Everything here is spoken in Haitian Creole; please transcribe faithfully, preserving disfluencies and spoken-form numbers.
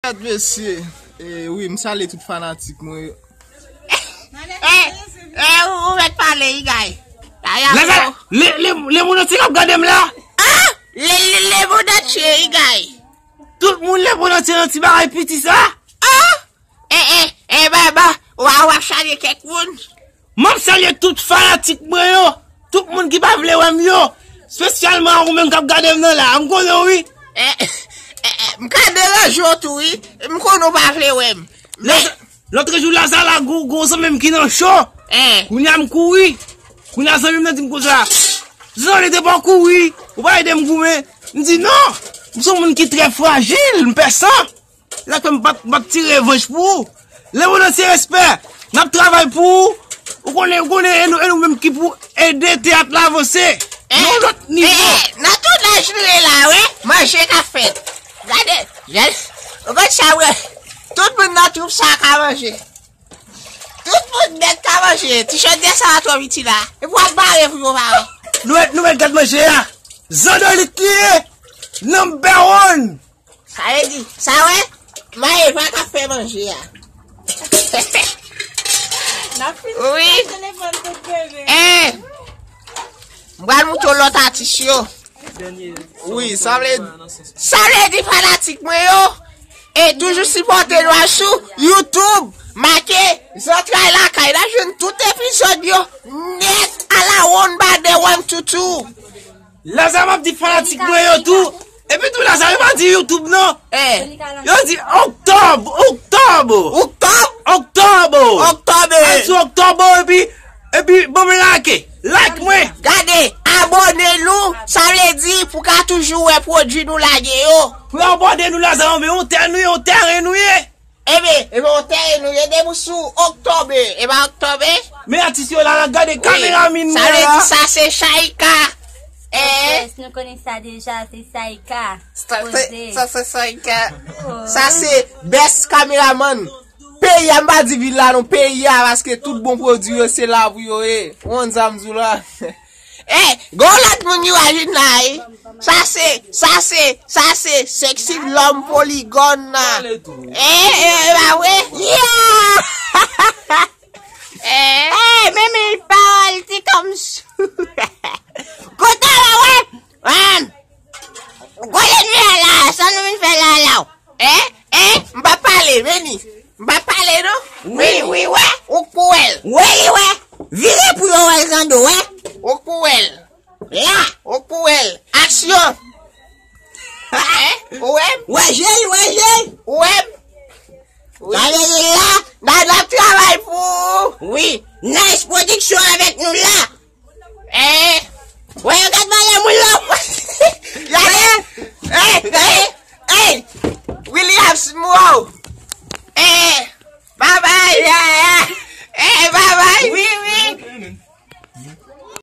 Gad mesye. E wi, m salye tout fanatik mwen yo. E, e, ou, ou mèt pale, Igay. Lè, lè, lè, lè moun ant yo k ap gade m la. Ah! Lè, lè, lè moun ant yo, Igay. Tout moun lè moun ant yo nan ti bagay piti sa. Ah! E, e, e, baba, w a, w ap salye kèk moun. M ap salye tout fanatik mwen yo, tout moun ki pa vle wè m yo, espesyalman ou menm k ap gade m nan la, m konnen w wi. E, e, e, m ka deranje w tou wi, m konnen w pa vle wè m. Men lòt, lòt jou Lazala gon, gon zanmi m ki nan cho. Kounye a m kouri. Kounye a zanmi m nan di m konsa, Zoli te pa kouri, ou pa ede m goumen. M di non, m se yon moun ki trè frajil, m pè san. Sa k fè m p ap, m p ap tire revanch pou ou. Lè moun ant yo respè, n ap travay pou ou. Ou konnen, ou konnen, e nou, e nou menm ki pou ede teyat la avanse. Nan yon lòt nivo. E, e, nan tounaj nou ye la, wi. Manje k ap fèt. Gade, jès. Ou konn sa, wi. Tout moun nan twoup sa ka manje. Tout moun nèt ka manje. Ti chòdyè sa a twò piti la. Epi w ap bare pou yo pa wè. Nou mèt, nou mèt gad manje a. Zandolit li ye. Number one. Sa vle di, sa wè, mayi pa ka fè manje a. Wi. Eh, m pral montre w lòt atis yo. Wi, sa vle, sa vle di fanatik mwen yo. E toujou sipòte nou sou YouTube. Make Zantray Lakay. N ap jwenn tout epizòd yo nèt a la one by the one tutu. Lazarre, m ap di fanatik mwen yo tou. Epi tou Lazarre, yo pa di YouTube non. Yo di Oktòb, Oktòb. Oktòb? Oktòb. Oktòb. Al sou Oktòb epi, epi ban m like. Like mwen. Gade, abòne nou, sa vle di pou ka toujou wè pwodui nou lage yo. Pou abòne nou Lazarre, men yon tè nou ye, yon tèren nou ye. Ebyen, ebyen, yon tèren nou ye depi sou Oktòb, e pa Oktòb? Men atis yo la, la gade kamera min mwen la. Sa vle di sa se Chayka. Eh? Yes, nou konnen sa deja, se Chayka. Sa se, sa se Chayka. Sa se best kameraman. Peyi a, m pa di vil la non, peyi a, paske tout bon pwodui yo, se la pou yo ye. Ou konn sa m di w la. Eh, gon lòt moun ki va vin la, eh. Sa se, sa se, sa se sexy lòm poligòn nan. Eh, eh, eh, ba vre? Yeah! Eh. Eh, men, men, pawòl ti kòm sou. Kote la, wè? Wè. Kote nou ye la, sa nou vin fè la, la? Eh, eh, m pa pale, vini. M pa pale, non. Wi, wi, wè. Ou k pou wè l. Wi, li wè. Vire pou yo wè l, Zando, wè. Ou k pou wè l. La. Ou k pou wè l. Aksyon. Eh, ou wè m? Wè je l, wè je l. Ou wè m? Wi. Sa vle di la, n a, n ap travay pou ou. Wi. Nice Production avèk nou la. Eh, wè yo gad valè moun la.